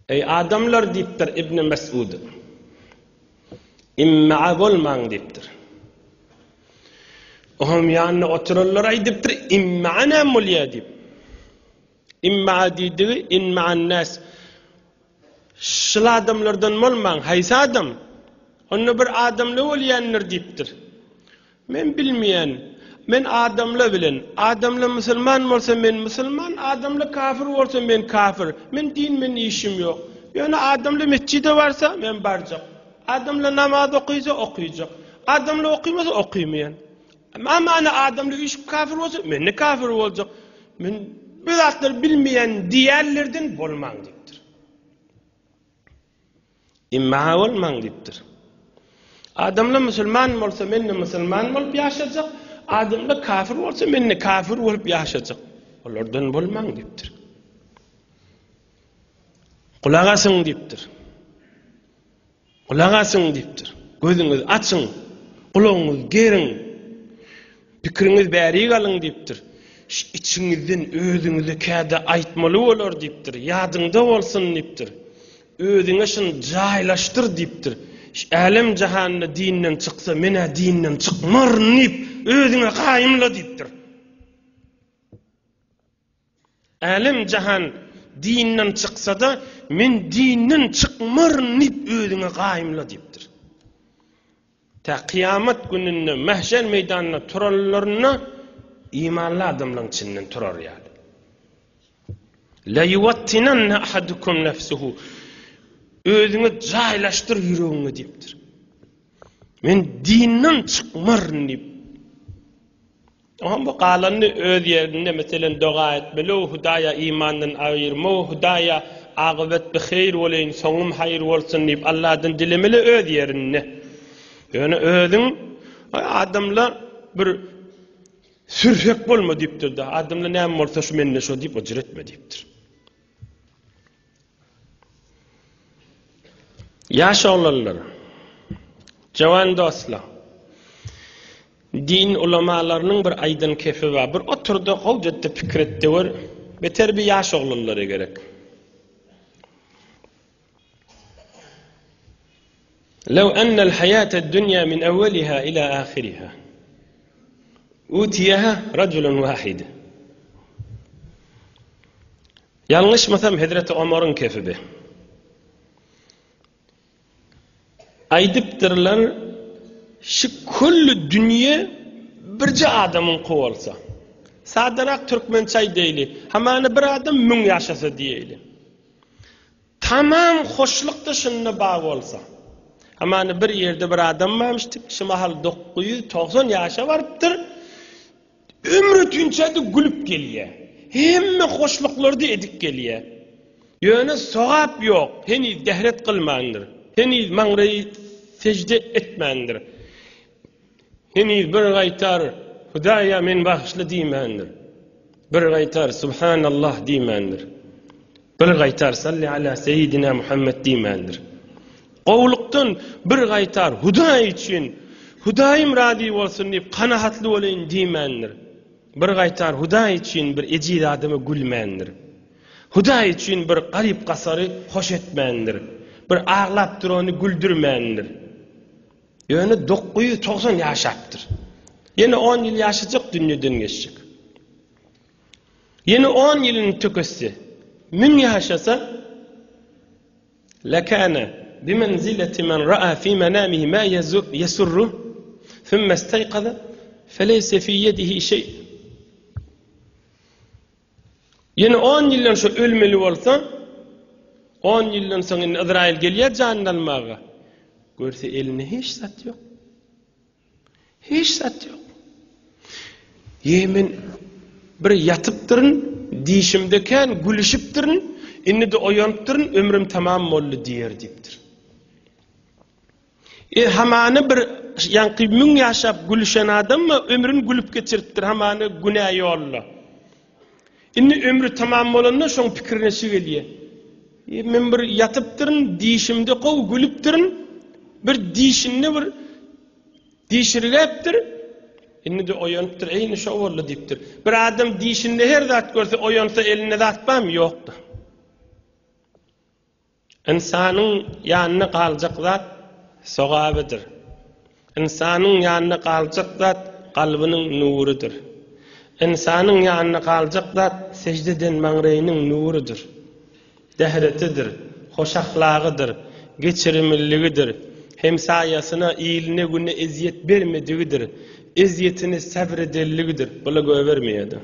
Eý adamlar diýipdir Ibn Mesud. Immaa bolmaň diýipdir. Oňam ýanynda oturanlar aýdypdyr, immaa näme bolýar diýip. Immaa diýdigi inma'an nas. Şul adamlardan bolmaň, haýsy adam? Onda bir adamly bolýandyr diýipdir. Men bilmeýän. Men adamla bilen. Adamla musulman bolsa men musulman, adamla kafir bolsa men kafir. Men din men işim ýok. Ýöne adamla mesjide barsa men barjak. Adamla namaz okysa okyjak. Adamla okymasa okymaýan. Amana adamla üýşüp kafir bolsa men-de kafir boljak. Men bu zatlary bilmeýän diýýänlerden bolmaň diýipdir. Imma bolmaň diýipdir. Adamlar musulman bolsa men-de musulman bolup ýaşajak, adamlar kafir bolsa men-de kafir bolup ýaşajak. Olardan bolmaň diýipdir. Gulak asyň diýipdir. Gulak asyň diýipdir. Gözüňizi açyň, gulagyňyzy geriň. Pikiriňiz bärik alyň diýipdir. Içiňizden özüňize käde aýtmaly bolar diýipdir. Ýadyňda bolsun diýipdir. Özüňe şuny jaýlaşdyr diýipdir. Älem jahanda dinden çyksa, men-ä dinden çykmaryn diýip, özüňe gaýymla diýipdir. Älem-jahan dinden çyksa-da, men dinden çykmaryn diýip özüňe gaýymla diýipdir. Tä kyýamat gününde mähşer meýdanynda turanlarynda imanly adamlaryň içinden turar ýaly. La yuwattinanna ahadukum nefsuhu. Özüňe jaýlaşdyr ýüregiňe diýipdir. Men dinden çykmaryn diýip. Oňam bu galanyny öz ýerinde meselem doga etmeli o Hudaýa imandan aýyrma o Hudaýa agybet bi heýr boleýin soňum haýyr bolsun diýip Alladan dilemeli öz ýerinde. Ýöne özüň adamlar bir sürsek bolma diýipdir-de adamlar näme bolsa şu mende şo diýip ojur etme diýipdir. Ýaş oglanlar, jawan dostlar, din ulamalarynyň bir aýdan kefi bar. Bir otur-da, gowja-da pikir et-de gör. Beter bir ýaş oglanlara gerek. Lew ennel haýated dünýä min ewweliha ila ahiriha. Utiýeha rajulun wahid. Ýalňyşmasam Hezreti Omaryň kefibi. Aýdypdyrlar, şu külli dünýe birje adamyňky bolsa. Sadarak türkmençe aýdaýly, hamana bir adam müň ýaşasa diýeýli. Tamam hoşluk-da şunda bar bolsa. Hamana bir ýerde bir adam barmyş, şu mahal 990 ýaşa barypdyr. Ömri ötünçä-de gülüp gelýär. Hemme hoşluklary-da edip gelýär. Ýöne sogap ýok, heniz dehret kylmandyr. Heniz maňraýy sežde etmändir. Heniz bir gaýtar Hudaýa meni bagyşla diýmändir. Bir gaýtar Subhanallah diýmändir. Bir gaýtar Salli ala Seýidina Muhammed diýmändir. Gowulykdan bir gaýtar Hudaý üçin, Hudaýym razy bolsun diýip kanahatly bolaýyn diýmändir. Bir gaýtar Hudaý üçin bir ejiz adama gülmändir. Hudaý üçin bir garyp-gasary hoş etmändir. Bir aglap durany güldürmändir. Ýöne 990 ýaşapdyr. Ýene on ýyl ýaşajak dünýeden geçjek. Ýene on ýylyny töketse, müň ýaşasa, Lekâne bimenzileti men ra'a fî menâmihi mâ yesurruh, sümme isteykaza, feleyse fî yedihi şey. Ýene on ýyldan şo ölmeli bolsa, on ýyldan soň indi Yzraýyl gelýär janyny almaga. Görse elinde hiç zat ýok. Hiç zat ýok. Ýe men bir ýatypdyryn, dişimde kän gülüşipdirin, indi-de oýanypdyryn, ömrüm tamam boldy diýer diýipdir. E hamany bir ýaňky müň ýaşap gülüşen adammy ömrüni gülüp geçiripdir hamany günä ýolda. Indi ömri tamam bolanda şoň pikirine şu gelýär. E men bir ýatypdyryn, dişimde gowy gülüpdirin, bir dişinde bir dişirgäpdir. Indi-de oýanypdyr, eýni şo boldy diýipdir. Bir adam dişinde her zat görse oýansa elinde zat barmy? Ýokdy. Ynsanyň ýanynda galjak zat sogabydyr. Ynsanyň ýanynda galjak zat kalbynyň nurudyr. Ynsanyň ýanynda galjak zat sežde eden maňraýynyň nurudyr. Dähretidir, hoş ahlagydyr, geçirimliligidir, hemsaýasyna, iline-gününe ezýet bermedigidir, ezýetini säbr edenligidir. Bula göbermeýär-de.